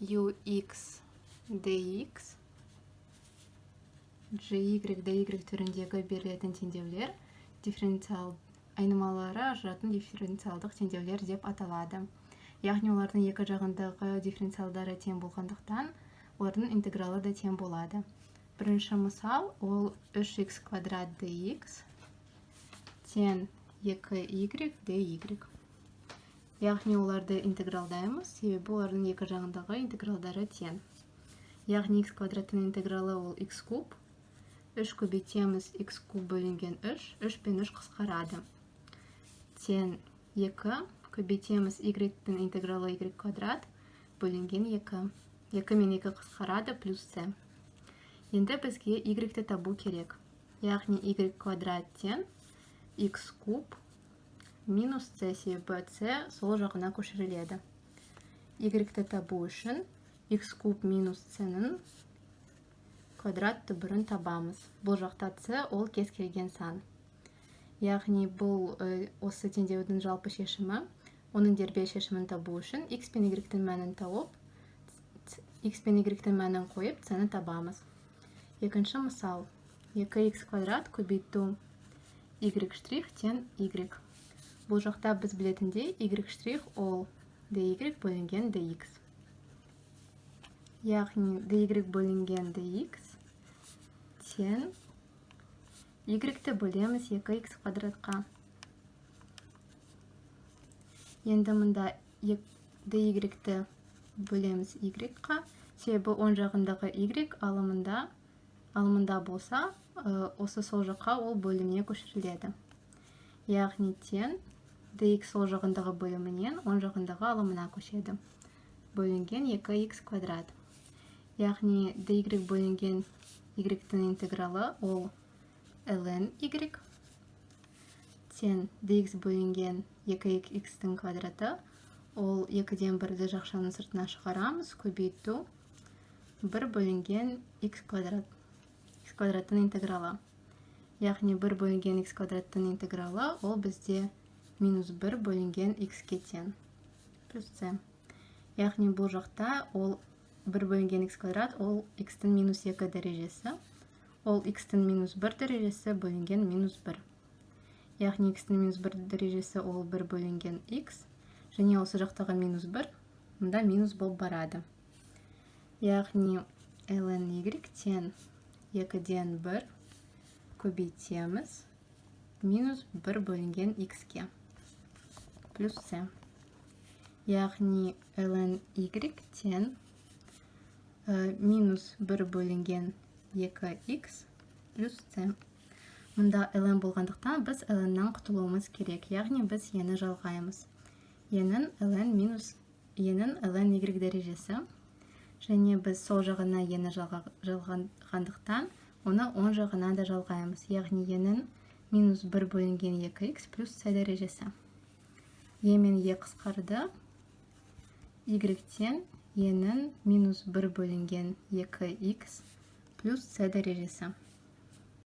Ux dx gy dy түріндегі берілетін теңдеулер дифференциал айнымалылары ажыратын дифференциалдық теңдеулер деп аталады. Яғни олардың екі жағындағы дифференциалдары тең болғандықтан, олардың интегралы да тең болады. Бірінші мысал ол 3x квадрат dx тең 2y dy. Яғни оларды интегралдаймыз, себебі олардың екі жағындағы интегралдары тең. Яғни x квадраттың интегралы ол x куб. 3 көбейтеміз x куб бөлінген 3, 3 пен 3 қысқарады. Тең 2 көбейтеміз y-тің интегралы y квадрат бөлінген 2. 2 мен 2 қысқарады, плюс c. Енді бізге y-ті табу керек. Яғни y квадрат тең x куб минус c, себебі c сол жағына көшіріледі. Y-ті табу үшін x куб минус c-нің квадрат түбірін табамыз. Бұл жақта c ол кез келген сан. Яғни бұл осы теңдеудің жалпы шешімі. Оның дербес шешімін табу үшін x пен y-тің мәнін тауып, x пен y-тің мәнін қойып, c-ні табамыз. Екінші мысал. 2x квадрат көбейту y штрих тең y. Бұл жақта біз білетіндей, y штрих ол dy бөлінген dx. Яғни dy бөлінген dx тең y-ті бөлеміз 2x квадратқа. Енді мында dy-ті бөлеміз y-қа, себебі оң жағындағы y алымында болса, осы сол жаққа ол бөліміне көшіріледі. Яғни тең dx сол жағындағы бөлімінен оң жағындағы алымына көшеді. Бөлінген 2x квадрат. Яғни dy бөлінген y-тің интегралы ол ln y тең dx бөлінген 2x-тің квадраты, ол 2-ден 1-ді жақшаның сыртына шығарамыз, көбейту 1 бөлінген x квадрат, x квадраттың интегралы. Яғни 1 бөлінген x квадраттың интегралы ол бізде минус 1 бөлінген x-ке тең, плюс c. Яғни бұл жақта ол 1 бөлінген x квадрат ол x-тің минус 2 дәрежесі, ол x-тің минус 1 дәрежесі бөлінген минус 1. Яғни x-тің минус 1 дәрежесі ол 1 бөлінген x, және осы жақтағы минус 1 мында минус болып барады. Яғни ln y тең 2-ден 1 көбейтеміз минус 1 бөлінген x-ке, плюс c. Яғни ln y тең минус 1 бөлінген 2x плюс c. Мұнда ln болғандықтан, біз ln-нан құтылуымыз керек. Яғни біз e-ні жалғаймыз. E-нің ln минус e-нің ln y дәрежесі, және біз сол жағына e-ні жалғағандықтан, оны оң жағына да жалғаймыз. Яғни e-нің минус 1 бөлінген 2x плюс c дәрежесі. E мен e қысқарды. Y тең e-нің минус 1 бөлінген 2x плюс c дәрежесі.